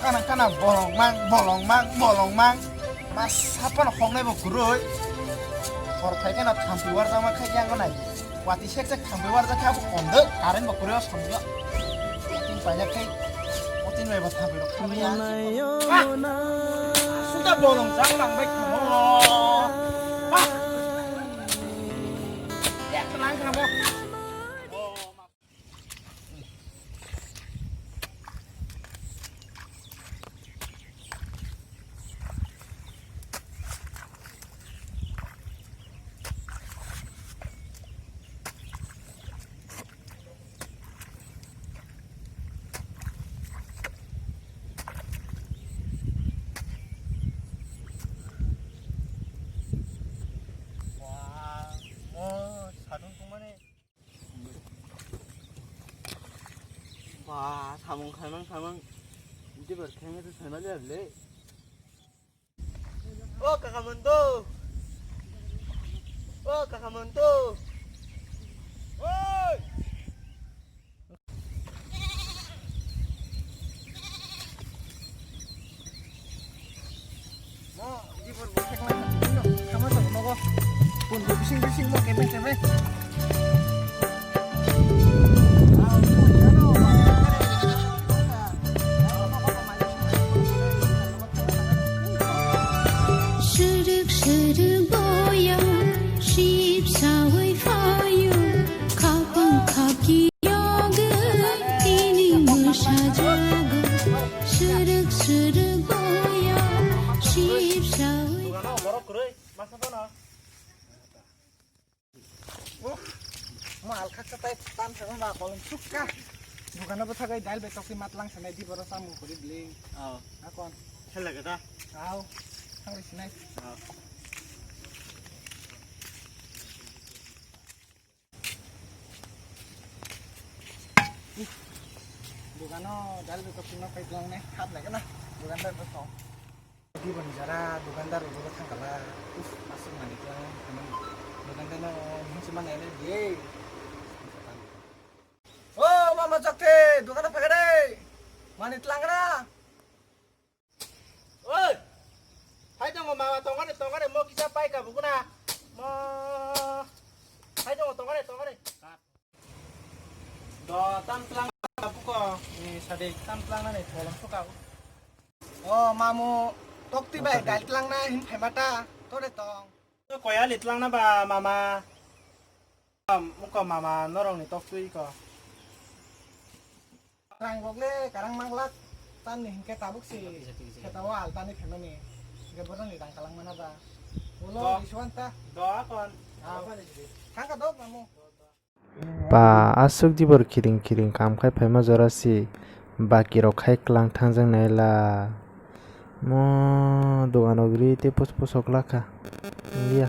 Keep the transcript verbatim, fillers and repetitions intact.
Kana kana bolong mang, bolong mang, bolong mang. Ma sapano hoknai bo kwrwi. Hor phai kheno thampi warjakma khai yang nai. Wati sek sek thampi warjak kha abo kondo, current bo kwrwi o samjak. Tin paina khai, o tin bai bo thampi rok khamya. Ah! Suda bolong jang lang bai khamo. Ah! Ya, tenang khamo. Wah, oh, sadung tongmani. Ba, samung khaimang khaimang. Dibar khaimang se saimali able. O kaka Monto. O kaka Monto. Oi. Mo, di bor bor thek lang, kama sok nogo. Pun bising bising mo kebe kebe. Srwk srwk boya, sip sawi phaio, khapang khapki yogwi tini mwsajago. Srwk srwk boya, sip sawi. Dogano borok kwrwi, masa phano. Uff, mo alkha kha tai tan sa ma kolom sukka. Dogano bwthagai dal betok si matlang sanai di boro samung kori bling. Oh. Akon. Sel lage da. Au. Thang ri sinai. Oh. Dogano dal betok si ma pai lang ne. Hap lage na. Dogandar betok. Diboni jara dukandar rok thangkala. Uf, aswk manwi tlang, dukandar no hinsi manya le de. O mama Chokte, dukano phai de. Manwi tlang na. Oi. Hai tongo mama, tongare tongare mo kisa pai ka bukuna. Mo. Hai tongo tongare tongare. Do tam tlang buko ni sade tam tlang na ni kolom suka. O mamu, tokti bai dal tlang na hin phaima ta, tore tong. Koya li tlang na ba mama. Muko mama norong ni toktui ko. Rang bok le karang manglak, tan ni hinke tabuk si. Kheta wal tani phaima ni. Ge borong ni rang kalang mana ba. Ulo Do. Risuan ta. Do akon. Thangka dok mamu. Ba, aswk dibor kiring kiring kam khai phaima jora si, baki rok khai klang thangjak nai la. Mo dogan o gri tei pos pos o kla kha. India.